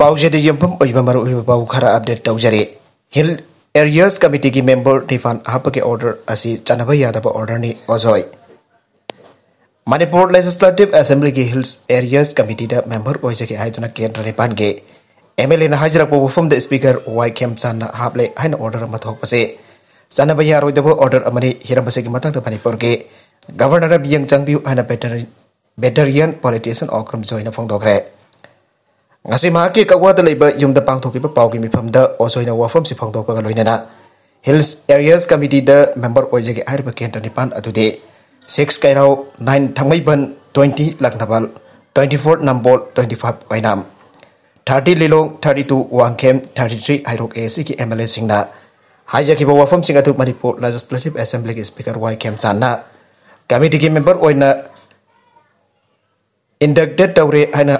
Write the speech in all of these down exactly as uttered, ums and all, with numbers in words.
ꯄꯥꯎꯁꯤꯗ ꯌꯨꯝꯐꯝ ꯑꯣꯏꯕ ꯃꯔꯨꯑꯣꯏꯕ ꯄꯥꯎ ꯈꯔ ꯑꯞꯗꯦꯠ ꯇꯧꯖꯔꯤ꯫ ꯍꯤꯜ ꯑꯦꯔꯤꯌꯥꯁ ꯀꯃꯤꯇꯤꯒꯤ ꯃꯦꯝꯕꯔ ꯅꯤꯄꯥꯟ ꯍꯥꯞꯄꯒꯤ ꯑꯣꯔꯗꯔ ꯑꯁꯤ ꯆꯠꯅꯕ ꯌꯥꯗꯕ ꯑꯣꯔꯗꯔꯅꯤ, ꯑꯣꯖꯣꯏ꯫ ꯃꯅꯤꯄꯨꯔ ꯂꯦꯖꯤꯁꯂꯦꯇꯤꯚ ꯑꯦꯁꯦꯝꯕ꯭ꯂꯤꯒꯤ ꯍꯤꯜꯁ ꯑꯦꯔꯤꯌꯥꯁ ꯀꯃꯤꯇꯤꯗ ꯃꯦꯝꯕꯔ ꯑꯣꯏꯖꯒꯦ ꯍꯥꯏꯗꯨꯅ ꯀꯦꯟꯗ꯭ꯔ ꯅꯤꯄꯥꯟꯒꯤ ꯑꯦꯝ ꯑꯦꯜ ꯑꯦꯅ ꯍꯥꯏꯖꯔꯛꯄ ꯋꯥꯐꯝꯗ ꯁ꯭ꯄꯤꯀꯔ ꯋꯥꯏ ꯈꯦꯝꯆꯥꯟꯅ ꯍꯥꯞꯂꯦ ꯍꯥꯏꯅ ꯑꯣꯔꯗꯔ ꯑꯃ ꯊꯣꯛꯄꯁꯦ ꯆꯠꯅꯕ ꯌꯥꯔꯣꯏꯗꯕ ꯑꯣꯔꯗꯔ ꯑꯃꯅꯤ꯫ ꯍꯤꯔꯝ ꯑꯁꯤꯒꯤ ꯃꯇꯥꯡꯗ ꯃꯅꯤꯄꯨꯔꯒꯤ ꯒꯚꯔꯅꯔ ꯃꯤꯠꯌꯦꯡ ꯆꯪꯕꯤꯌꯨ ꯍꯥꯏꯅ ꯚꯦꯇꯔꯅꯔꯤ ꯚꯦꯇꯔꯤꯌꯥꯟ ꯄꯣꯂꯤꯇꯤꯁꯤꯌꯟ ꯑꯣꯀ꯭ꯔꯝ ꯖꯣꯏꯅ ꯐꯣꯡꯗꯣꯛꯈ꯭ꯔꯦ꯫ ꯉꯁꯤ ꯃꯍꯥꯛꯀꯤ ꯀꯛꯋꯥꯗ ꯂꯩꯕ ꯌꯨꯝꯗ ꯄꯥꯡꯊꯣꯛꯈꯤꯕ ꯄꯥꯎꯒꯤ ꯃꯤꯐꯝꯗ ꯑꯣꯖꯣꯏꯅ ꯋꯥꯐꯝꯁꯤ ꯐꯣꯡꯗꯣꯛꯄꯒ ꯂꯣꯏꯅꯅ ꯍꯤꯜꯁ ꯑꯦꯔꯤꯌꯥꯁ ꯀꯃꯤꯇꯤꯗ ꯃꯦꯝꯕꯔ ꯑꯣꯏꯖꯒꯦ ꯍꯥꯏꯔꯤꯕ ꯀꯦꯟꯗ꯭ꯔ ꯅꯤꯄꯥꯟ ꯑꯗꯨꯗꯤ six Keirao, nine Thangmeiband, twenty Laknabal, twenty four Nambol, twenty five Oinam, thirty Lilong, thirty two Wangkhem, thirty three Heirok A ꯁꯤꯒꯤ ꯑꯦꯝ ꯑꯦꯜ ꯑꯦꯁꯤꯡꯅ ꯍꯥꯏꯖꯈꯤꯕ ꯋꯥꯐꯝꯁꯤꯡ ꯑꯗꯨ ꯃꯅꯤꯄꯨꯔ ꯂꯦꯖꯤꯁꯂꯦꯇꯤꯚ ꯑꯦꯁꯦꯝꯕ꯭ꯂꯤꯒꯤ ꯁ꯭ꯄꯤꯀꯔ ꯋꯥꯏ ꯈꯦꯝꯆꯥꯟꯅ ꯀꯃꯤꯇꯤꯒꯤ ꯃꯦꯝꯕꯔ ꯑꯣꯏꯅ ꯏꯟꯗꯛꯇꯦꯠ ꯇꯧꯔꯦ ꯍꯥꯏꯅ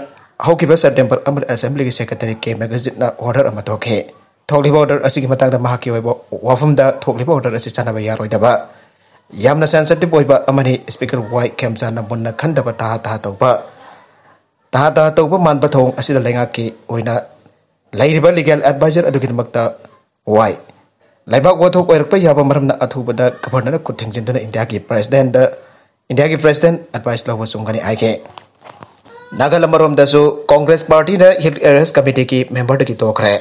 ꯍꯧꯈꯤꯕ ꯁꯦꯞꯇꯦꯝꯕꯔ ꯑꯃꯗ ꯑꯦꯁꯦꯝꯕ꯭ꯂꯤꯒꯤ ꯁꯦꯀ꯭ꯔꯦꯇꯔꯤ ꯀꯦ ꯃꯦꯒꯥꯖꯤꯠꯅ ꯑꯣꯔꯗꯔ ꯑꯃ ꯊꯣꯛꯈꯤ꯫ ꯊꯣꯛꯂꯤꯕ ꯑꯣꯔꯗꯔ ꯑꯁꯤꯒꯤ ꯃꯇꯥꯡꯗ ꯃꯍꯥꯛꯀꯤ ꯑꯣꯏꯕ ꯋꯥꯐꯝꯗ ꯊꯣꯛꯂꯤꯕ ꯑꯣꯔꯗꯔ ꯑꯁꯤ ꯆꯠꯅꯕ ꯌꯥꯔꯣꯏꯗꯕ ꯌꯥꯝꯅ ꯁꯦꯟꯁꯤꯇꯤꯚ ꯑꯣꯏꯕ ꯑꯃꯅꯤ꯫ ꯁ꯭ꯄꯤꯀꯔ ꯋꯥꯏ ꯈꯦꯝꯆꯥꯟꯅ ꯃꯨꯟꯅ ꯈꯟꯗꯕ ꯇꯍꯥ ꯇꯍꯥ ꯇꯧꯕ ꯇꯍꯥ ꯇꯍꯥ ꯇꯧꯕ ꯃꯥꯟꯕ ꯊꯧꯑꯣꯡ ꯑꯁꯤꯗ ꯂꯩꯉꯥꯛꯀꯤ ꯑꯣꯏꯅ ꯂꯩꯔꯤꯕ ꯂꯤꯒꯦꯜ ꯑꯦꯗꯚꯥꯏꯖꯔ ꯑꯗꯨꯒꯤꯗꯃꯛꯇ ꯋꯥꯏ꯫ ꯂꯩꯕꯥꯛ ꯋꯥꯊꯣꯛ ꯑꯣꯏꯔꯛꯄ ꯌꯥꯕ ꯃꯔꯝꯅ ꯑꯊꯨꯕꯗ ꯒꯚꯔꯅꯔꯅ ꯈꯨꯠ ꯊꯤꯡꯖꯤꯟꯗꯨꯅ ꯏꯟꯗꯤꯌꯥꯒꯤ ꯄ꯭ꯔꯦꯁꯤꯗꯦꯟꯗ, ꯏꯟꯗꯤꯌꯥꯒꯤ ꯄ꯭ꯔꯦꯁꯤꯗꯦꯟ ꯑꯦꯗꯚꯥꯏꯁ ꯂꯧꯕ ꯆꯨꯝꯒꯅꯤ ꯍꯥꯏꯈꯤ꯫ ꯅꯥꯒꯜ ꯑꯃꯔꯣꯝꯗꯁꯨ ꯀꯣꯡꯒ꯭ꯔꯦꯁ ꯄꯥꯔꯇꯤꯅ ꯍꯤꯜ ꯑꯦꯔꯤꯌꯥꯁ ꯀꯃꯤꯇꯤꯒꯤ ꯃꯦꯝꯕꯔꯗꯒꯤ ꯇꯣꯛꯈ꯭ꯔꯦ꯫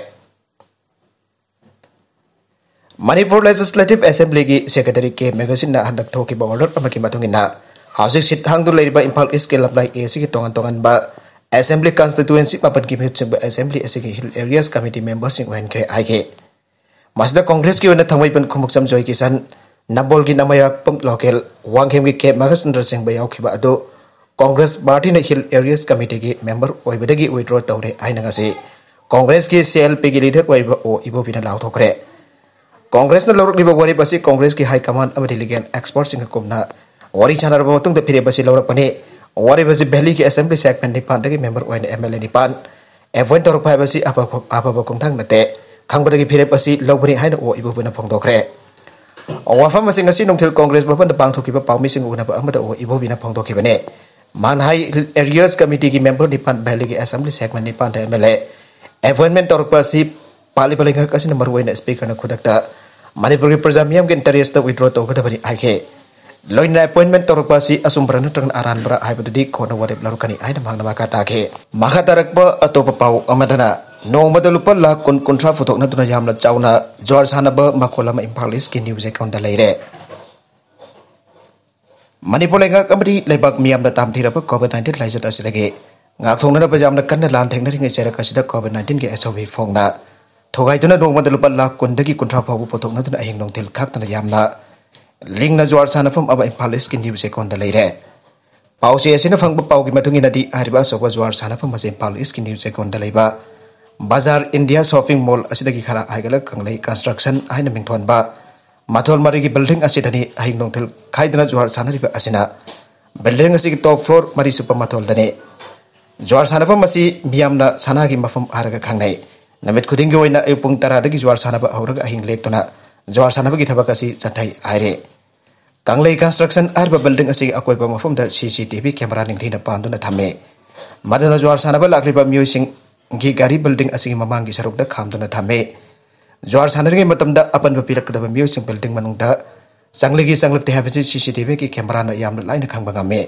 ꯃꯅꯤꯄꯨꯔ ꯂꯦꯖꯤꯁꯂꯦꯇꯤꯚ ꯑꯦꯁꯦꯝꯕ꯭ꯂꯤꯒꯤ ꯁꯦꯀ꯭ꯔꯦꯇꯔꯤ ꯀꯦ ꯃꯦꯒꯥꯖꯤꯟꯅ ꯍꯟꯗꯛ ꯊꯣꯛꯈꯤꯕ ꯑꯣꯔꯗꯔ ꯑꯃꯒꯤ ꯃꯇꯨꯡ ꯏꯟꯅ ꯍꯧꯖꯤꯛ ꯁꯤꯠ ꯍꯥꯡꯗꯨꯅ ꯂꯩꯔꯤꯕ ꯏꯝꯐꯥꯜ ꯏꯁꯀꯤ ꯂꯝꯂꯥꯏ ꯑꯦ ꯁꯤꯒꯤ ꯇꯣꯉꯥꯟ ꯇꯣꯉꯥꯟꯕ ꯑꯦꯁꯦꯝꯕ꯭ꯂꯤ ꯀꯟꯁꯇꯤꯇꯨꯋꯦꯟꯁꯤ ꯃꯥꯄꯟꯒꯤ ꯃꯤꯍꯨꯠ ꯁꯤꯡꯕ ꯑꯦꯁꯦꯝꯕ꯭ꯂꯤ ꯑꯁꯤꯒꯤ ꯍꯤꯜ ꯑꯦꯔꯤꯌꯥꯁ ꯀꯃꯤꯇꯤ ꯃꯦꯝꯕꯔꯁꯤꯡ ꯑꯣꯏꯍꯟꯈ꯭ꯔꯦ ꯍꯥꯏꯈꯤ꯫ ꯃꯁꯤꯗ ꯀꯣꯡꯒ꯭ꯔꯦꯁꯀꯤ ꯑꯣꯏꯅ ꯊꯥꯡꯃꯩꯕꯟ ꯈꯣꯡꯎꯞꯆꯝ ꯖꯣꯏ ꯀꯤꯁꯟ, ꯅꯝꯕꯣꯜꯒꯤ ꯅꯃꯌꯥꯛꯄꯝ ꯂꯣꯀꯦꯜ, ꯋꯥꯡꯈꯦꯝꯒꯤ ꯀꯦ ꯃꯍꯦꯁꯆꯟꯗ꯭ꯔ ꯆꯤꯡꯕ ꯌꯥꯎꯈꯤꯕ ꯑꯗꯨ ꯀꯣꯡꯒ꯭ꯔꯦꯁ ꯄꯥꯔꯇꯤꯅ ꯍꯤꯜ ꯑꯦꯔꯤꯌꯥꯁ ꯀꯃꯤꯇꯤꯒꯤ ꯃꯦꯝꯕꯔ ꯑꯣꯏꯕꯗꯒꯤ ꯋꯤꯗ꯭ꯔꯣ ꯇꯧꯔꯦ ꯍꯥꯏꯅ ꯉꯁꯤ ꯀꯣꯡꯒ꯭ꯔꯦꯁꯀꯤ ꯁꯤ ꯑꯦꯜ ꯄꯤꯒꯤ ꯂꯤꯗꯔ ꯑꯣꯏꯔꯤꯕ ꯑꯣ ꯏꯕꯣꯕꯤꯅ ꯂꯥꯎꯊꯣꯛꯈ꯭ꯔꯦ꯫ ꯀꯣꯡꯒ꯭ꯔꯦꯁꯅ ꯂꯧꯔꯛꯂꯤꯕ ꯋꯥꯔꯦꯞ ꯑꯁꯤ ꯀꯣꯡꯒ꯭ꯔꯦꯁꯀꯤ ꯍꯥꯏ ꯀꯃꯥꯟ ꯑꯃꯗꯤ ꯂꯤꯒꯦꯜ ꯑꯦꯛꯁꯄꯔꯠꯁꯤꯡꯒ ꯀꯨꯞꯅ ꯋꯥꯔꯤ ꯁꯥꯟꯅꯔꯕ ꯃꯇꯨꯡꯗ ꯐꯤꯔꯦꯞ ꯑꯁꯤ ꯂꯧꯔꯛꯄꯅꯤ꯫ ꯋꯥꯔꯦꯞ ꯑꯁꯤ ꯚꯦꯂꯤꯒꯤ ꯑꯦꯁꯦꯝꯕ꯭ꯂꯤ ꯁꯦꯒꯃꯦꯟ ꯅꯤꯄꯥꯟꯗꯒꯤ ꯃꯦꯝꯕꯔ ꯑꯣꯏꯅ ꯑꯦꯝ ꯑꯦꯜ ꯑꯦ ꯅꯤꯄꯥꯟ ꯑꯦꯄꯣꯏꯟꯠ ꯇꯧꯔꯛꯄ ꯍꯥꯏꯕꯁꯤ ꯑꯐꯕ, ꯑꯐꯕ ꯈꯣꯡꯊꯥꯡ ꯅꯠꯇꯦ꯫ ꯈꯪꯕꯗꯒꯤ ꯐꯤꯔꯦꯞ ꯑꯁꯤ ꯂꯧꯕꯅꯤ ꯍꯥꯏꯅ ꯑꯣ ꯏꯕꯣꯕꯤꯅ ꯐꯣꯡꯗꯣꯛꯈ꯭ꯔꯦ꯫ ꯋꯥꯐꯝ ꯑꯁꯤ ꯉꯁꯤ ꯅꯨꯡꯊꯤꯜ ꯀꯣꯡꯒ꯭ꯔꯦꯁ ꯚꯕꯟꯗ ꯄꯥꯡꯊꯣꯛꯈꯤꯕ ꯄꯥꯎꯃꯤꯁꯤꯡ ꯎꯅꯕ ꯑꯃꯗ ꯑꯣ ꯏꯕꯣꯕꯤꯅ ꯐꯣꯡꯗꯣꯛꯈꯤꯕꯅꯤ꯫ ꯃꯥꯟꯍꯥꯏ ꯍꯤꯜ ꯑꯦꯔꯤꯌꯥꯁ ꯀꯃꯤꯇꯤꯒꯤ ꯃꯦꯝꯕꯔ ꯅꯤꯄꯥꯟ ꯚꯦꯂꯤꯒꯤ ꯑꯦꯁꯦꯝꯕ꯭ꯂꯤ ꯁꯦꯒꯃꯦꯟ ꯅꯤꯄꯥꯟꯗ ꯑꯦꯝ ꯑꯦꯜ ꯑꯦ ꯑꯦꯄꯣꯏꯟꯃꯦꯟ ꯇꯧꯔꯛꯄ ꯑꯁꯤ ꯄꯥꯜꯂꯤꯕ ꯂꯩꯉꯥꯛ ꯑꯁꯤꯅ ꯃꯔꯨꯑꯣꯏꯅ ꯁ꯭ꯄꯤꯀꯔꯅ ꯈꯨꯗꯛꯇ ꯃꯅꯤꯄꯨꯔꯒꯤ ꯄ꯭ꯔꯖꯥ ꯃꯤꯌꯥꯝꯒꯤ ꯏꯟꯇꯔꯦꯁꯇ ꯋꯤꯗ꯭ꯔꯣ ꯇꯧꯒꯗꯕꯅꯤ ꯍꯥꯏꯈꯤ꯫ ꯂꯣꯏꯅꯅ ꯑꯦꯄꯣꯏꯟꯃꯦꯟ ꯇꯧꯔꯛꯄ ꯑꯁꯤ ꯑꯆꯨꯝꯕ꯭ꯔꯥ ꯅꯠꯇ꯭ꯔꯒꯅ ꯑꯔꯥꯟꯕ꯭ꯔꯥ ꯍꯥꯏꯕꯗꯨꯗꯤ ꯀꯣꯟꯅ ꯋꯥꯔꯦꯞ ꯂꯧꯔꯛꯀꯅꯤ ꯍꯥꯏꯅ ꯃꯍꯥꯛꯅ ꯃꯈꯥ ꯇꯥꯈꯤ꯫ ꯃꯈꯥ ꯇꯥꯔꯛꯄ ꯑꯇꯣꯞꯄ ꯄꯥꯎ ꯑꯃꯗꯅ, ꯅꯣꯡꯃꯗ ꯂꯨꯄꯥ ꯂꯥꯈ ꯀꯨꯟ ꯀꯨꯟꯊ꯭ꯔꯥ ꯄꯨꯊꯣꯛꯅꯗꯨꯅ ꯌꯥꯝꯅ ꯆꯥꯎꯅ ꯖꯨꯋꯥꯔ ꯁꯥꯟꯅꯕ ꯃꯈꯣꯜ ꯑꯃ ꯏꯝꯐꯥꯜ ꯏꯁꯀꯤ ꯅ꯭ꯌꯨ ꯆꯦꯛꯀꯣꯟꯗ ꯂꯩꯔꯦ꯫ ꯃꯅꯤꯄꯨꯔ ꯂꯩꯉꯥꯛ ꯑꯃꯗꯤ ꯂꯩꯕꯥꯛ ꯃꯤꯌꯥꯝꯅ ꯇꯥꯝꯊꯤꯔꯕ ꯀꯣꯚꯤꯗ ꯅꯥꯏꯟꯇꯤꯟ ꯂꯥꯏꯆꯠ ꯑꯁꯤꯗꯒꯤ ꯉꯥꯛꯊꯣꯛꯅꯅꯕ ꯌꯥꯝꯅ ꯀꯟꯅ ꯂꯥꯟ ꯊꯦꯡꯅꯔꯤꯉꯩ ꯆꯩꯔꯛ ꯑꯁꯤꯗ ꯀꯣꯚꯤꯗ ꯅꯥꯏꯟꯇꯤꯟꯒꯤ ꯑꯦꯁ ꯑꯣ ꯄꯤ ꯐꯣꯡꯅ ꯊꯨꯒꯥꯏꯗꯨꯅ ꯅꯣꯡꯃꯗ ꯂꯨꯄꯥ ꯂꯥꯈ ꯀꯨꯟꯗꯒꯤ ꯀꯨꯟꯊ꯭ꯔꯥ ꯐꯥꯎꯕ ꯄꯨꯊꯣꯛꯅꯗꯨꯅ ꯑꯍꯤꯡ ꯅꯨꯡꯊꯤꯜ ꯈꯥꯛꯇꯅ ꯌꯥꯝꯅ ꯂꯤꯡꯅ ꯖꯨꯋꯥꯔ ꯁꯥꯟꯅꯐꯝ ꯑꯃ ꯏꯝꯐꯥꯜ ꯏꯁꯀꯤ ꯅ꯭ꯌꯨ ꯆꯦꯛꯀꯣꯟꯗ ꯂꯩꯔꯦ꯫ ꯄꯥꯎꯆꯦ ꯑꯁꯤꯅ ꯐꯪꯕ ꯄꯥꯎꯒꯤ ꯃꯇꯨꯡ ꯏꯟꯅꯗꯤ, ꯍꯥꯏꯔꯤꯕ ꯑꯆꯧꯕ ꯖꯨꯋꯥꯔ ꯁꯥꯟꯅꯐꯝ ꯑꯁꯤ ꯏꯝꯐꯥꯜ ꯏꯁꯀꯤ ꯅ꯭ꯌꯨ ꯆꯦꯛꯀꯣꯟꯗ ꯂꯩꯕ ꯕꯖꯥꯔ ꯏꯟꯗꯤꯌꯥ ꯁꯣꯞꯄꯤꯡ ꯃꯣꯜ ꯑꯁꯤꯗꯒꯤ ꯈꯔ ꯍꯥꯏꯒꯠꯂꯒ ꯀꯪꯂꯩ ꯀꯟꯁꯇ꯭ꯔꯛꯁꯟ ꯍꯥꯏꯅ ꯃꯤꯡꯊꯣꯟꯕ ꯃꯊꯣꯜ ꯃꯔꯤꯒꯤ ꯕꯤꯜꯗꯤꯡ ꯑꯁꯤꯗꯅꯤ ꯑꯍꯤꯡ ꯅꯨꯡꯊꯤꯜ ꯈꯥꯏꯗꯅ ꯖꯨꯋꯥꯔ ꯁꯥꯟꯅꯔꯤꯕ ꯑꯁꯤꯅ꯫ ꯕꯤꯜꯗꯤꯡ ꯑꯁꯤꯒꯤ ꯇꯣꯞ ꯐ꯭ꯂꯣꯔ ꯃꯔꯤ ꯁꯨꯕ ꯃꯊꯣꯜꯗꯅꯤ꯫ ꯖꯨꯋꯥꯔ ꯁꯥꯟꯅꯐꯝ ꯑꯁꯤ ꯃꯤꯌꯥꯝꯅ ꯁꯅꯥꯒꯤ ꯃꯐꯝ ꯍꯥꯏꯔꯒ ꯈꯪꯅꯩ꯫ ꯅꯨꯃꯤꯠ ꯈꯨꯗꯤꯡꯒꯤ ꯑꯣꯏꯅ ꯑꯌꯨꯛ ꯄꯨꯡ ꯇꯔꯥꯗꯒꯤ ꯖꯨꯋꯥꯔ ꯁꯥꯟꯅꯕ ꯍꯧꯔꯒ ꯑꯍꯤꯡ ꯂꯦꯛꯇꯨꯅ ꯖꯨꯋꯥꯔ ꯁꯥꯟꯅꯕꯒꯤ ꯊꯕꯛ ꯑꯁꯤ ꯆꯠꯊꯩ ꯍꯥꯏꯔꯤ꯫ ꯀꯪꯂꯩ ꯀꯟꯁꯇ꯭ꯔꯛꯁꯟ ꯍꯥꯏꯔꯤꯕ ꯕꯤꯜꯗꯤꯡ ꯑꯁꯤꯒꯤ ꯑꯀꯣꯏꯕ ꯃꯐꯝꯗ ꯁꯤ ꯁꯤ ꯇꯤ ꯚꯤ ꯀꯦꯃꯦꯔꯥ ꯅꯤꯡꯊꯤꯅ ꯄꯥꯟꯗꯨꯅ ꯊꯝꯃꯤ꯫ ꯃꯗꯨꯅ ꯖꯨꯋꯥꯔ ꯁꯥꯟꯅꯕ ꯂꯥꯛꯂꯤꯕ ꯃꯤꯑꯣꯏꯁꯤꯡꯒꯤ ꯒꯥꯔꯤ ꯕꯤꯜꯗꯤꯡ ꯑꯁꯤꯒꯤ ꯃꯃꯥꯡꯒꯤ ꯁꯔꯨꯛꯇ ꯈꯥꯝꯗꯨꯅ ꯊꯝꯃꯤ꯫ ꯖꯨꯋꯥꯔ ꯁꯥꯟꯅꯔꯤꯉꯩ ꯃꯇꯝꯗ ꯑꯄꯟꯕ ꯄꯤꯔꯛꯀꯗꯕ ꯃꯤꯑꯣꯏꯁꯤꯡ ꯕꯤꯜꯗꯤꯡ ꯃꯅꯨꯡꯗ ꯆꯪꯂꯤꯒꯤ ꯆꯪꯂꯛꯇꯦ ꯍꯥꯏꯕꯁꯤ ꯁꯤ ꯁꯤ ꯇꯤ ꯚꯤꯒꯤ ꯀꯦꯃꯦꯔꯥꯅ ꯌꯥꯝꯅ ꯂꯥꯏꯅ ꯈꯪꯕ ꯉꯝꯃꯤ꯫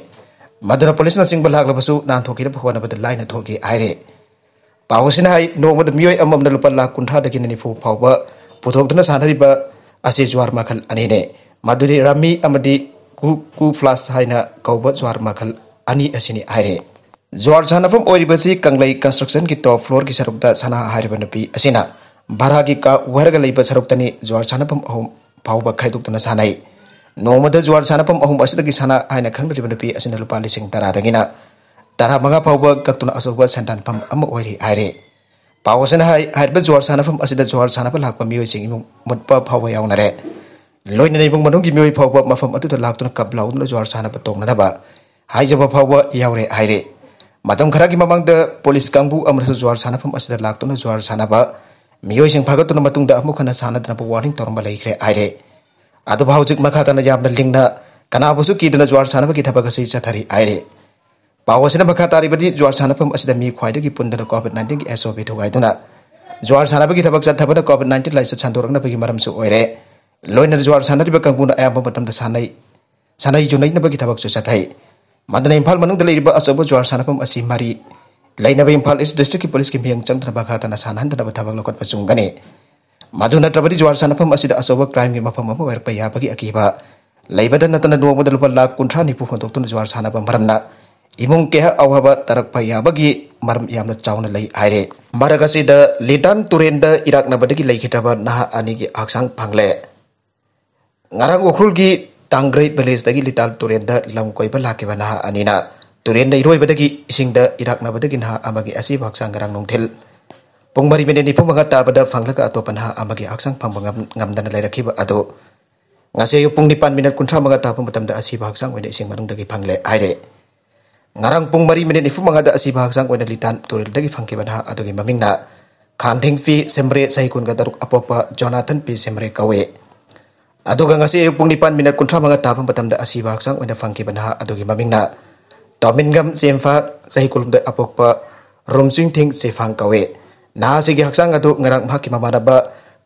ꯃꯗꯨꯅ ꯄꯨꯂꯤꯁꯅꯆꯤꯡꯕ ꯂꯥꯛꯂꯕꯁꯨ ꯅꯥꯟꯊꯣꯛꯈꯤꯅꯕ ꯍꯣꯠꯅꯕꯗ ꯂꯥꯏꯅ ꯊꯣꯛꯈꯤ ꯍꯥꯏꯔꯤ꯫ ꯄꯥꯎ ꯑꯁꯤꯅ ꯍꯥꯏ, ꯅꯣꯡꯃꯗ ꯃꯤꯑꯣꯏ ꯑꯃꯃꯝꯅ ꯂꯨꯄꯥ ꯂꯥꯈ ꯀꯨꯟꯊ꯭ꯔꯥꯗꯒꯤꯅ ꯅꯤꯐꯨ ꯐꯥꯎꯕ ꯄꯨꯊꯣꯛꯇꯨꯅ ꯁꯥꯟꯅꯔꯤꯕ ꯑꯁꯤ ꯖꯨꯋꯥꯔ ꯃꯈꯜ ꯑꯅꯤꯅꯤ꯫ ꯃꯗꯨꯗꯤ ꯔꯝꯃꯤ ꯑꯃꯗꯤ ꯀꯨ, ꯀꯨ ꯐ꯭ꯂꯥꯁ ꯍꯥꯏꯅ ꯀꯧꯕ ꯖꯨꯋꯥꯔ ꯃꯈꯜ ꯑꯅꯤ ꯑꯁꯤꯅꯤ ꯍꯥꯏꯔꯤ꯫ ꯖꯨꯋꯥꯔ ꯁꯥꯟꯅꯐꯝ ꯑꯣꯏꯔꯤꯕꯁꯤ ꯀꯪꯂꯩ ꯀꯟꯁꯇ꯭ꯔꯛꯁꯟꯒꯤ ꯇꯣꯞ ꯐ꯭ꯂꯣꯔꯒꯤ ꯁꯔꯨꯛꯇ ꯁꯅꯥ ꯍꯥꯏꯔꯤꯕ ꯅꯨꯄꯤ ꯑꯁꯤꯅ ꯚꯔꯥꯒꯤ ꯀꯥ ꯋꯥꯏꯔꯒ ꯂꯩꯕ ꯁꯔꯨꯛꯇꯅꯤ ꯖꯨꯋꯥꯔ ꯁꯥꯟꯅꯐꯝ ꯑꯍꯨꯝ ꯐꯥꯎꯕ ꯈꯥꯏꯗꯣꯛꯇꯨꯅ ꯁꯥꯟꯅꯩ꯫ ꯅꯣꯡꯃꯗ ꯖꯨꯋꯥꯔ ꯁꯥꯟꯅꯐꯝ ꯑꯍꯨꯝ ꯑꯁꯤꯗꯒꯤ ꯁꯅꯥ ꯍꯥꯏꯅ ꯈꯪꯅꯔꯤꯕ ꯅꯨꯄꯤ ꯑꯁꯤꯅ ꯂꯨꯄꯥ ꯂꯤꯁꯤꯡ ꯇꯔꯥꯗꯒꯤꯅ ꯇꯔꯥꯃꯉꯥ ꯐꯥꯎꯕ ꯀꯛꯇꯨꯅ ꯑꯆꯧꯕ ꯁꯦꯟꯗꯥꯟꯐꯝ ꯑꯃ ꯑꯣꯏꯔꯤ ꯍꯥꯏꯔꯤ꯫ ꯄꯥꯎ ꯑꯁꯤꯅ ꯍꯥꯏ, ꯍꯥꯏꯔꯤꯕ ꯖꯨꯋꯥꯔ ꯁꯥꯟꯅꯐꯝ ꯑꯁꯤꯗ ꯖꯨꯋꯥꯔ ꯁꯥꯟꯅꯕ ꯂꯥꯛꯄ ꯃꯤꯑꯣꯏꯁꯤꯡ ꯏꯃꯨꯡ ꯃꯨꯠꯄ ꯐꯥꯎꯕ ꯌꯥꯎꯅꯔꯦ꯫ ꯂꯣꯏꯅꯅ ꯏꯃꯨꯡ ꯃꯅꯨꯡꯒꯤ ꯃꯤꯑꯣꯏ ꯐꯥꯎꯕ ꯃꯐꯝ ꯑꯗꯨꯗ ꯂꯥꯛꯇꯨꯅ ꯀꯞ ꯂꯥꯎꯗꯨꯅ ꯖꯨꯋꯥꯔ ꯁꯥꯟꯅꯕ ꯇꯣꯡꯅꯅꯕ ꯍꯥꯏꯖꯕ ꯐꯥꯎꯕ ꯌꯥꯎꯔꯦ ꯍꯥꯏꯔꯦ꯫ ꯃꯇꯝ ꯈꯔꯒꯤ ꯃꯃꯥꯡꯗ ꯄꯨꯂꯤꯁ ꯀꯥꯡꯕꯨ ꯑꯃꯅꯁꯨ ꯖꯨꯋꯥꯔ ꯁꯥꯟꯅꯐꯝ ꯑꯁꯤꯗ ꯂꯥꯛꯇꯨꯅ ꯖꯨꯋꯥꯔ ꯁꯥꯟꯅꯕ ꯃꯤꯑꯣꯏꯁꯤꯡ ꯐꯥꯒꯠꯇꯨꯅ ꯃꯇꯨꯡꯗ ꯑꯃꯨꯛ ꯍꯟꯅ ꯁꯥꯟꯅꯗꯅꯕ ꯋꯥꯔꯅꯤꯡ ꯇꯧꯔꯝꯕ ꯂꯩꯈ꯭ꯔꯦ ꯍꯥꯏꯔꯦ꯫ ꯑꯗꯨꯕꯨ ꯍꯧꯖꯤꯛ ꯃꯈꯥ ꯇꯥꯅ ꯌꯥꯝꯅ ꯂꯤꯡꯅ ꯀꯅꯥꯕꯨꯁꯨ ꯀꯤꯗꯅ ꯖꯨꯋꯥꯔ ꯁꯥꯟꯅꯕꯒꯤ ꯊꯕꯛ ꯑꯁꯤ ꯆꯠꯊꯔꯤ ꯍꯥꯏꯔꯦ꯫ ꯄꯥꯎ ꯑꯁꯤꯅ ꯃꯈꯥ ꯇꯥꯔꯤꯕꯗꯤ, ꯖꯨꯋꯥꯔ ꯁꯥꯟꯅꯐꯝ ꯑꯁꯤꯗ ꯃꯤ ꯈ꯭ꯋꯥꯏꯗꯒꯤ ꯄꯨꯟꯗꯅ COVID nineteen ꯒꯤ S O P ꯊꯨꯒꯥꯏꯗꯨꯅ ꯖꯨꯋꯥꯔ ꯁꯥꯟꯅꯕꯒꯤ ꯊꯕꯛ ꯆꯠꯊꯕꯅ COVID nineteen ꯂꯥꯏꯆꯠ ꯁꯟꯗꯣꯔꯛꯅꯕꯒꯤ ꯃꯔꯝꯁꯨ ꯑꯣꯏꯔꯦ꯫ ꯂꯣꯏꯅꯅ ꯖꯨꯋꯥꯔ ꯁꯥꯟꯅꯔꯤꯕ ꯀꯥꯡꯕꯨꯅ ꯑꯌꯥꯝꯕ ꯃꯇꯝꯗ ꯁꯥꯟꯅꯩ, ꯁꯥꯟꯅꯩ ꯌꯨꯅꯩꯅꯕꯒꯤ ꯊꯕꯛꯁꯨ ꯆꯠꯊꯩ꯫ ꯃꯗꯨꯅ ꯏꯝꯐꯥꯜ ꯃꯅꯨꯡꯗ ꯂꯩꯔꯤꯕ ꯑꯆꯧꯕ ꯖꯨꯋꯥꯔ ꯁꯥꯟꯅꯐꯝ ꯑꯁꯤ ꯃꯔꯤ ꯂꯩꯅꯕ ꯏꯝꯐꯥꯜ ꯏꯁ ꯗꯤꯁꯇ꯭ꯔꯤꯛꯀꯤ ꯄꯨꯂꯤꯁꯀꯤ ꯃꯤꯠꯌꯦꯡ ꯆꯪꯗꯨꯅ ꯃꯈꯥ ꯇꯥꯅ ꯁꯥꯟꯅꯍꯟꯗꯅꯕ ꯊꯕꯛ ꯂꯧꯈꯠꯄ ꯆꯨꯝꯒꯅꯤ꯫ ꯃꯗꯨ ꯅꯠꯇ꯭ꯔꯕꯗꯤ ꯖꯨꯋꯥꯔ ꯁꯥꯟꯅꯐꯝ ꯑꯁꯤꯗ ꯑꯆꯧꯕ ꯀ꯭ꯔꯥꯏꯝꯒꯤ ꯃꯐꯝ ꯑꯃ ꯑꯣꯏꯔꯛꯄ ꯌꯥꯕꯒꯤ ꯑꯀꯤꯕ ꯂꯩꯕꯗ ꯅꯠꯇꯅ, ꯅꯣꯡꯃꯗ ꯂꯨꯄꯥ ꯂꯥꯈ ꯀꯨꯟꯊ꯭ꯔꯥ ꯅꯤꯐꯨ ꯍꯨꯟꯗꯣꯛꯇꯨꯅ ꯖꯨꯋꯥꯔ ꯁꯥꯟꯅꯕ ꯃꯔꯝꯅ ꯏꯃꯨꯡ ꯀꯌꯥ ꯑꯋꯥꯕ ꯇꯥꯔꯛꯄ ꯌꯥꯕꯒꯤ ꯃꯔꯝ ꯌꯥꯝꯅ ꯆꯥꯎꯅ ꯂꯩ ꯍꯥꯏꯔꯦ꯫ ꯃꯔꯛ ꯑꯁꯤꯗ ꯂꯤꯇꯥꯟ ꯇꯨꯔꯦꯟꯗ ꯏꯔꯥꯛꯅꯕꯗꯒꯤ ꯂꯩꯈꯤꯗ꯭ꯔꯕ ꯅꯍꯥ ꯑꯅꯤꯒꯤ ꯍꯛꯆꯥꯡ ꯐꯪꯂꯦ꯫ ꯉꯔꯥꯡ ꯎꯈ꯭ꯔꯨꯜꯒꯤ ꯇꯥꯡꯒ꯭ꯔꯩ ꯚꯤꯂꯦꯖꯇꯒꯤ ꯂꯤꯇꯥꯟ ꯇꯨꯔꯦꯟꯗ ꯂꯝ ꯀꯣꯏꯕ ꯂꯥꯛꯈꯤꯕ ꯅꯍꯥ ꯑꯅꯤꯅ ꯇꯨꯔꯦꯟꯗ ꯏꯔꯣꯏꯕꯗꯒꯤ ꯏꯁꯤꯡꯗ ꯏꯔꯥꯛꯅꯕꯗꯒꯤ ꯅꯍꯥ ꯑꯃꯒꯤ ꯑꯁꯤꯕ ꯍꯛꯆꯥꯡ ꯉꯔꯥꯡ ꯅꯨꯡꯊꯤꯜ ꯄꯨꯡ ꯃꯔꯤ ꯃꯤꯅꯤꯠ ꯅꯤꯐꯨ ꯃꯉꯥ ꯇꯥꯕꯗ ꯐꯪꯂꯒ ꯑꯇꯣꯞꯄ ꯅꯍꯥ ꯑꯃꯒꯤ ꯍꯛꯆꯥꯡ ꯐꯪꯕ ꯉꯝ-, ꯉꯝꯗꯅ ꯂꯩꯔꯛꯈꯤꯕ ꯑꯗꯨ ꯉꯁꯤ ꯑꯌꯨꯛ ꯄꯨꯡ ꯅꯤꯄꯥꯟ ꯃꯤꯅꯤꯠ ꯀꯨꯟꯊ꯭ꯔꯥ ꯃꯉꯥ ꯇꯥꯕ ꯃꯇꯝꯗ ꯑꯁꯤꯕ ꯍꯛꯆꯥꯡ ꯑꯣꯏꯅ ꯏꯁꯤꯡ ꯃꯅꯨꯡꯗꯒꯤ ꯐꯪꯂꯦ ꯍꯥꯏꯔꯦ꯫ ꯉꯔꯥꯡ ꯄꯨꯡ ꯃꯔꯤ ꯃꯤꯅꯤꯠ ꯅꯤꯐꯨ ꯃꯉꯥꯗ ꯑꯁꯤꯕ ꯍꯛꯆꯥꯡ ꯑꯣꯏꯅ ꯂꯤꯇꯥꯟ ꯇꯨꯔꯦꯜꯗꯒꯤ ꯐꯪꯈꯤꯕ ꯅꯍꯥ ꯑꯗꯨꯒꯤ ꯃꯃꯤꯡꯅ ꯈꯥꯟꯊꯤꯡ ꯄꯤ ꯁꯦꯝꯕ꯭ꯔꯦ, ꯆꯍꯤ ꯀꯨꯟꯒ ꯇꯔꯨꯛ ꯑꯄꯣꯛꯄ ꯖꯣꯅꯥꯊꯟ ꯄꯤ ꯁꯦꯝꯕ꯭ꯔꯦ ꯀꯧꯏ꯫ ꯑꯗꯨꯒ ꯉꯁꯤ ꯑꯌꯨꯛ ꯄꯨꯡ ꯅꯤꯄꯥꯟ ꯃꯤꯅꯠ ꯀꯨꯟꯊ꯭ꯔꯥ ꯃꯉꯥ ꯇꯥꯕ ꯃꯇꯝꯗ ꯑꯁꯤꯕ ꯍꯛꯆꯥꯡ ꯑꯣꯏꯅ ꯐꯪꯈꯤꯕ ꯅꯍꯥ ꯑꯗꯨꯒꯤ ꯃꯃꯤꯡꯅ ꯇꯣꯃꯤꯟꯒꯝ ꯆꯦꯝꯐꯥ, ꯆꯍꯤ ꯀꯨꯟꯍꯨꯝꯗꯣꯏ ꯑꯄꯣꯛꯄ ꯔꯨꯝꯆꯤꯡꯊꯤꯡ ꯆꯦꯐꯥꯡ ꯀꯧꯏ꯫ ꯅꯍꯥ ꯑꯁꯤꯒꯤ ꯍꯛꯆꯥꯡ ꯑꯗꯨ ꯉꯔꯥꯡ ꯃꯍꯥꯛꯀꯤ ꯃꯃꯥꯟꯅꯕ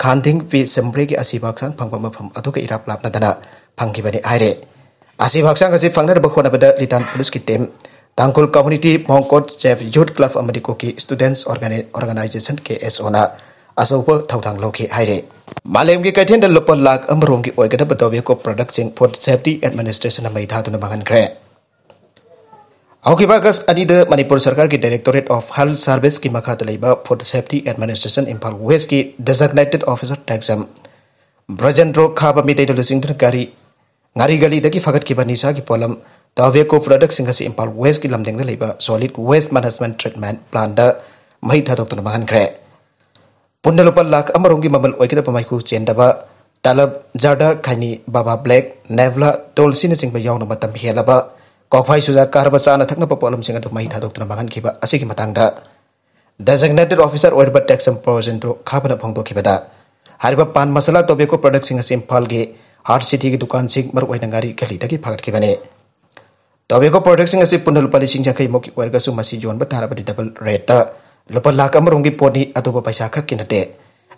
ꯈꯥꯟꯊꯤꯡ ꯄꯤ ꯁꯦꯝꯕ꯭ꯔꯦꯒꯤ ꯑꯁꯤꯕ ꯍꯛꯆꯥꯡ ꯐꯪꯕ ꯃꯐꯝ ꯑꯗꯨꯒ ꯏꯔꯥꯞ ꯂꯥꯞꯅꯗꯅ ꯐꯪꯈꯤꯕꯅꯤ ꯍꯥꯏꯔꯦ꯫ ꯑꯁꯤꯕ ꯍꯛꯆꯥꯡ ꯑꯁꯤ ꯐꯪꯅꯅꯕ ꯍꯣꯠꯅꯕꯗ ꯂꯤꯇꯥꯟ ꯄꯨꯂꯤꯁꯀꯤ ꯇꯤꯝ, ꯇꯥꯡꯈꯨꯜ ꯀꯝꯃ꯭ꯌꯨꯅꯤꯇꯤ, ꯃꯣꯡꯀꯣꯠ ꯆꯦꯐ ꯌꯨꯊ ꯀ꯭ꯂꯕ ꯑꯃꯗꯤ ꯀꯨꯀꯤ ꯁ꯭ꯇꯨꯗꯦꯟꯠꯁ ꯑꯣꯔꯒꯅꯥꯏ-, ꯑꯣꯔꯒꯅꯥꯏꯖꯦꯁꯟ, K S O ꯅ ꯑꯆꯧꯕ ꯊꯧꯗꯥꯡ ꯂꯧꯈꯤ ꯍꯥꯏꯔꯦ꯫ ꯃꯥꯂꯦꯝꯒꯤ ꯀꯩꯊꯦꯜꯗ ꯂꯨꯄꯥ ꯂꯥꯈ ꯑꯃꯔꯣꯝꯒꯤ ꯑꯣꯏꯒꯗꯕ ꯇꯣꯕꯦꯀꯣ ꯄ꯭ꯔꯗꯛꯁꯤꯡ ꯐꯨꯗ ꯁꯦꯐꯇꯤ ꯑꯦꯗꯃꯤꯅꯤꯁꯇ꯭ꯔꯦꯁꯟꯅ ꯃꯩ ꯊꯥꯗꯨꯅ ꯃꯥꯡꯍꯟꯈ꯭ꯔꯦ꯫ ꯍꯧꯈꯤꯕ ꯑꯥꯒꯁ ꯑꯅꯤꯗ ꯃꯅꯤꯄꯨꯔ ꯁꯔꯀꯥꯔꯒꯤ Directorate of Health Service ꯀꯤ ꯃꯈꯥꯗ ꯂꯩꯕ ꯐꯨꯗ ꯁꯦꯐꯇꯤ ꯑꯦꯗꯃꯤꯅꯤꯁꯇ꯭ꯔꯦꯁꯟ ꯏꯝꯐꯥꯜ ꯋꯦꯁꯀꯤ ꯗꯦꯖꯤꯒꯅꯦꯇꯦꯗ ꯑꯣꯐꯤꯁꯥꯔ ꯇꯦꯛꯆꯝ ꯕ꯭ꯔꯖꯦꯟꯗ꯭ꯔꯣ ꯈꯥꯕ ꯃꯤꯇꯩꯗ ꯂꯨꯆꯤꯡꯗꯨꯅ ꯒꯥꯔꯤ ꯉꯥꯔꯤ ꯒꯂꯤꯗꯒꯤ ꯐꯒꯠꯈꯤꯕ ꯅꯤꯁꯥꯒꯤ ꯄꯣꯠꯂꯝ ꯇꯣꯕꯦꯀꯣ ꯄ꯭ꯔꯗꯛꯁꯤꯡ ꯑꯁꯤ ꯏꯝꯐꯥꯜ ꯋꯦꯁꯀꯤ ꯂꯝꯗꯤꯡꯗ ꯂꯩꯕ ꯁꯣꯂꯤꯗ ꯋꯦꯁ ꯃꯦꯅꯦꯖꯃꯦꯟꯠ ꯇ꯭ꯔꯤꯠꯃꯦꯟꯠ ꯄ꯭ꯂꯥꯟꯠꯗ ꯃꯩ ꯊꯥꯗꯣꯛꯇꯨꯅ ꯃꯥꯡꯍꯟꯈ꯭ꯔꯦ꯫ ꯄꯨꯟꯅ ꯂꯨꯄꯥ ꯂꯥꯈ ꯑꯃꯔꯣꯝꯒꯤ ꯃꯃꯜ ꯑꯣꯏꯒꯗꯕ ꯃꯩꯈꯨ ꯆꯦꯟꯗꯕ ꯇꯂꯕ, ꯖꯔꯗꯥ, ꯈꯩꯅꯤ, ꯕꯥꯕꯥ ꯕ꯭ꯂꯦꯛ, ꯅꯦꯚ꯭ꯂꯥ, ꯇꯨꯜꯁꯤꯅꯆꯤꯡꯕ ꯌꯥꯎꯅ ꯃꯇꯝ ꯍꯦꯜꯂꯕ ꯀꯣꯛꯐꯥꯏ ꯆꯨꯖꯥꯛ ꯀꯥꯔꯕ ꯆꯥꯅ ꯊꯛꯅꯕ ꯄꯣꯠꯂꯝꯁꯤꯡ ꯑꯗꯨ ꯃꯩ ꯊꯥꯗꯣꯛꯇꯨꯅ ꯃꯥꯡꯍꯟꯈꯤꯕ ꯑꯁꯤꯒꯤ ꯃꯇꯥꯡꯗ ꯗꯦꯖꯤꯒꯅꯦꯇꯦꯗ ꯑꯣꯐꯤꯁꯥꯔ ꯑꯣꯏꯔꯤꯕ ꯇꯦꯛꯆꯝ ꯄ꯭ꯔꯣꯖꯦꯟꯗ꯭ꯔꯣ ꯈꯥꯕꯅ ꯐꯣꯡꯗꯣꯛꯈꯤꯕꯗ, ꯍꯥꯏꯔꯤꯕ ꯄꯥꯟ ꯃꯁꯥꯂꯥ ꯇꯣꯕꯦꯀꯣ ꯄ꯭ꯔꯗꯛꯁꯤꯡ ꯑꯁꯤ ꯏꯝꯐꯥꯜꯒꯤ ꯍꯥꯔꯠ ꯁꯤꯇꯤꯒꯤ ꯗꯨꯀꯥꯟꯁꯤꯡ, ꯃꯔꯨꯑꯣꯏꯅ ꯉꯥꯔꯤ ꯒꯂꯤꯗꯒꯤ ꯐꯒꯠꯈꯤꯕꯅꯤ꯫ Tobacco productꯁꯤꯡ ꯑꯁꯤ ꯄꯨꯟꯅ ꯂꯨꯄꯥ ꯂꯤꯁꯤꯡ ꯌꯥꯡꯈꯩ ꯃꯨꯛꯀꯤ ꯑꯣꯏꯔꯒꯁꯨ, ꯃꯁꯤ ꯌꯣꯟꯕ ꯇꯥꯔꯕꯗꯤ double rateꯇ ꯂꯨꯄꯥ ꯂꯥꯈ ꯑꯃꯔꯣꯝꯒꯤ ꯄꯣꯠꯅꯤ, ꯑꯗꯨꯕꯨ ꯄꯩꯁꯥ ꯈꯛꯀꯤ ꯅꯠꯇꯦ꯫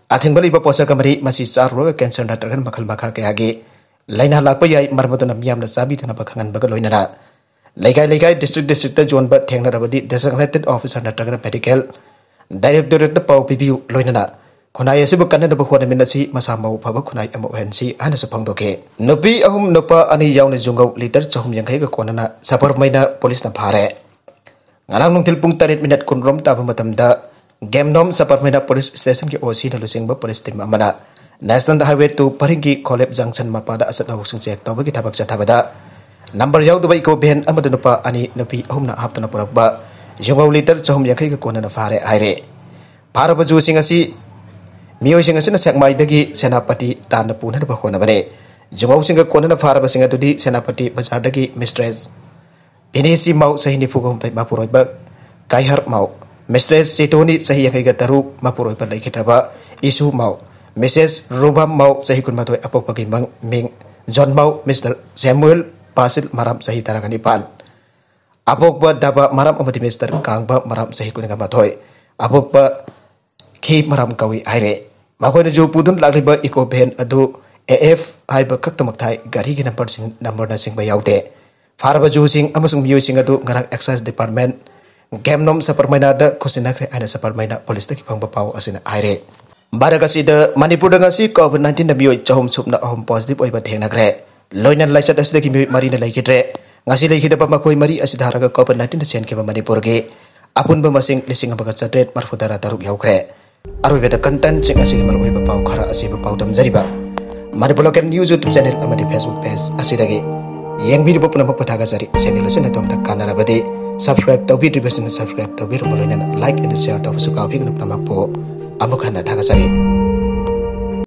ꯑꯊꯤꯡꯕ ꯂꯩꯕ ꯄꯣꯠꯁꯛ ꯑꯃꯅꯤ, ꯃꯁꯤ ꯆꯥꯔꯨꯔꯒ cancer ꯅꯠꯇ꯭ꯔꯒꯅ ꯃꯈꯜ ꯃꯈꯥ ꯀꯌꯥꯒꯤ ꯂꯥꯏꯅꯥ ꯂꯥꯛꯄ ꯌꯥꯏ, ꯃꯔꯝ ꯑꯗꯨꯅ ꯃꯤꯌꯥꯝꯅ ꯆꯥꯕꯤꯗꯅꯕ ꯈꯪꯍꯟꯕꯒ ꯂꯣꯏꯅꯅ ꯂꯩꯀꯥꯏ ꯂꯩꯀꯥꯏ, district districtꯇ ꯌꯣꯟꯕ ꯊꯦꯡꯅꯔꯕꯗꯤ designated officer ꯅꯠꯇ꯭ꯔꯒꯅ medical directorateꯇ ꯄꯥꯎ ꯄꯤꯕꯤꯌꯨ, ꯂꯣꯏꯅꯅ ꯈꯨꯟꯅꯥꯏ ꯑꯁꯤꯕꯨ ꯀꯟꯅꯅꯕ ꯍꯣꯠꯅꯃꯤꯟꯅꯁꯤ, ꯃꯁꯥ ꯃꯎ ꯐꯕ ꯈꯨꯟꯅꯥꯏ ꯑꯃ ꯑꯣꯏꯍꯟꯁꯤ ꯍꯥꯏꯅꯁꯨ ꯐꯣꯡꯗꯣꯛꯈꯤ꯫ ꯅꯨꯄꯤ ꯑꯍꯨꯝ ꯅꯨꯄꯥ ꯑꯅꯤ ꯌꯥꯎꯅ ꯌꯨꯉꯧ litre ꯆꯍꯨꯝ ꯌꯥꯡꯈꯩꯒ ꯀꯣꯟꯅꯅ ꯁꯕꯔꯃꯩꯅ ꯄꯨꯂꯤꯁꯅ ꯐꯥꯔꯦ꯫ ꯉꯔꯥꯡ ꯅꯨꯡꯊꯤꯜ ꯄꯨꯡ ꯇꯔꯦꯠ ꯃꯤꯅꯠ ꯀꯨꯟꯔꯣꯝ ꯇꯥꯕ ꯃꯇꯝꯗ ꯒꯦꯝꯅꯣꯝ ꯁꯕꯔꯃꯩꯅ ꯄꯨꯂꯤꯁ ꯁ꯭ꯇꯦꯁꯟꯒꯤ OCꯅ ꯂꯨꯆꯤꯡꯕ ꯄꯨꯂꯤꯁ ꯇꯤꯝ ꯑꯃꯅ National Highway two ꯄꯔꯤꯡꯒꯤ ꯈꯣꯂꯦꯞ junction ꯃꯄꯥꯗ ꯑꯆꯠ ꯑꯋꯣꯛꯁꯤꯡ check ꯇꯧꯕꯒꯤ ꯊꯕꯛ ꯆꯠꯊꯕꯗ number ꯌꯥꯎꯗꯕ eco van ꯑꯃꯗ ꯅꯨꯄꯥ ꯑꯅꯤ, ꯅꯨꯄꯤ ꯑꯍꯨꯝꯅ ꯍꯥꯞꯇꯨꯅ ꯄꯨꯔꯛꯄ ꯌꯨꯉꯧ litre ꯆꯍꯨꯝ ꯌꯥꯡꯈꯩꯒ ꯀꯣꯟꯅꯅ ꯐꯥꯔꯦ ꯍꯥꯏꯔꯦ꯫ ꯐꯥꯔꯕ ꯖꯨꯁꯤꯡ ꯑꯁꯤ ꯃꯤꯑꯣꯏꯁꯤꯡ ꯑꯁꯤꯅ ꯁꯦꯛꯃꯥꯏꯗꯒꯤ ꯁꯦꯅꯥꯄꯇꯤ ꯇꯥꯟꯅ ꯄꯨꯅꯅꯕ ꯍꯣꯠꯅꯕꯅꯤ꯫ ꯌꯨꯉꯧꯁꯤꯡꯒ ꯀꯣꯟꯅꯅ ꯐꯥꯔꯕꯁꯤꯡ ꯑꯗꯨꯗꯤ ꯁꯦꯅꯥꯄꯇꯤ ꯕꯖꯥꯔꯗꯒꯤ Mistress ꯄꯤꯅꯦꯁꯤ ꯃꯥꯎ, ꯆꯍꯤ ꯅꯤꯐꯨꯒ ꯍꯨꯝꯗꯣꯏ, ꯃꯄꯨꯔꯣꯏꯕ ꯀꯥꯏꯍꯔ ꯃꯥꯎ, Mistress ꯆꯦꯇꯣꯅꯤ, ꯆꯍꯤ ꯌꯥꯡꯈꯩꯒ ꯇꯔꯨꯛ, ꯃꯄꯨꯔꯣꯏꯕ ꯂꯩꯈꯤꯗ꯭ꯔꯕ ꯏꯁꯨ ꯃꯥꯎ, Missus ꯔꯨꯕꯥꯝ ꯃꯥꯎ, ꯆꯍꯤ ꯀꯨꯟꯃꯥꯊꯣꯏ, ꯑꯄꯣꯛꯄꯒꯤ ꯃꯪ-, ꯃꯤꯡ ꯖꯣꯟ ꯃꯥꯎ, Mister ꯁꯦꯃꯨꯑꯦꯜ ꯄꯥꯁꯤꯜ ꯃꯔꯥꯝ, ꯆꯍꯤ ꯇꯔꯥꯒ ꯅꯤꯄꯥꯟ, ꯑꯄꯣꯛꯄ ꯗꯥꯕ ꯃꯔꯥꯝ ꯑꯃꯗꯤ Mister ꯀꯥꯡꯕ ꯃꯔꯥꯝ, ꯆꯍꯤ ꯀꯨꯟꯒ ꯃꯥꯊꯣꯏ, ꯑꯄꯣꯛꯄ ꯈꯤ ꯃꯔꯥꯝ ꯀꯧꯏ ꯍꯥꯏꯔꯦ꯫ ꯃꯈꯣꯏꯅ ꯖꯨ ꯄꯨꯗꯨꯅ ꯂꯥꯛꯂꯤꯕ eco van ꯑꯗꯨ AF ꯍꯥꯏꯕ ꯈꯛꯇꯃꯛ ꯊꯥꯏ, ꯒꯥꯔꯤꯒꯤ numberꯁꯤꯡ, numberꯅꯆꯤꯡꯕ ꯌꯥꯎꯗꯦ꯫ ꯐꯥꯔꯕ ꯖꯨꯁꯤꯡ ꯑꯃꯁꯨꯡ ꯃꯤꯑꯣꯏꯁꯤꯡ ꯑꯗꯨ ꯉꯔꯥꯡ excise department ꯒꯦꯝꯅꯣꯝ ꯁꯕꯔꯃꯩꯅꯥꯗ ꯈꯨꯠꯁꯤꯟꯅꯈ꯭ꯔꯦ ꯍꯥꯏꯅ ꯁꯕꯔꯃꯩꯅꯥ ꯄꯨꯂꯤꯁꯇꯒꯤ ꯐꯪꯕ ꯄꯥꯎ ꯑꯁꯤꯅ ꯍꯥꯏꯔꯦ꯫ ꯚꯥꯔꯠ ꯑꯁꯤꯗ, ꯃꯅꯤꯄꯨꯔꯗ ꯉꯁꯤ COVID nineteenꯗ ꯃꯤꯑꯣꯏ ꯆꯍꯨꯝ ꯁꯨꯞꯅ ꯑꯍꯨꯝ positive ꯑꯣꯏꯕ ꯊꯦꯡꯅꯈ꯭ꯔꯦ꯫ ꯂꯣꯏꯅꯅ ꯂꯥꯏꯆꯠ ꯑꯁꯤꯗꯒꯤ ꯃꯤꯑꯣꯏ ꯃꯔꯤꯅ ꯂꯩꯈꯤꯗ꯭ꯔꯦ꯫ ꯉꯁꯤ ꯂꯩꯈꯤꯗꯕ ꯃꯈꯣꯏ ꯃꯔꯤ ꯑꯁꯤ ꯊꯥꯔꯒ COVID nineteenꯗ ꯆꯦꯟꯈꯤꯕ ꯃꯅꯤꯄꯨꯔꯒꯤ ꯑꯄꯨꯟꯕ ꯃꯁꯤꯡ ꯂꯤꯁꯤꯡ ꯑꯃꯒ ꯆꯥꯇ꯭ꯔꯦꯠ ꯃꯔꯤꯐꯨ ꯇꯔꯥ ꯇꯔꯨꯛ ꯌꯧꯈ꯭ꯔꯦ꯫ ꯑꯔꯣꯏꯕꯗ contentꯁꯤꯡ ꯑꯁꯤꯒꯤ ꯃꯔꯨꯑꯣꯏꯕ ꯄꯥꯎ ꯈꯔ ꯑꯁꯤꯕꯨ ꯄꯥꯎꯗꯝꯖꯔꯤꯕ Manipur Local News YouTube channel ꯑꯃꯗꯤ Facebook page ꯑꯁꯤꯗꯒꯤ ꯌꯦꯡꯕꯤꯔꯤꯕ ꯄꯨꯝꯅꯃꯛꯄꯨ ꯊꯥꯒꯠꯆꯔꯤ꯫ Channel ꯑꯁꯤꯅ ꯑꯗꯣꯝꯗ ꯀꯥꯟꯅꯔꯕꯗꯤ subscribe ꯇꯧꯕꯤꯗ꯭ꯔꯤꯕꯁꯤꯡꯅ subscribe ꯇꯧꯕꯤꯔꯝꯕ ꯂꯣꯏꯅꯅ like and share ꯇꯧꯕꯁꯨ ꯀꯥꯎꯕꯤꯒꯅꯨ꯫ ꯄꯨꯝꯅꯃꯛꯄꯨ ꯑꯃꯨꯛ ꯍꯟꯅ ꯊꯥꯒꯠꯆꯔꯤ꯫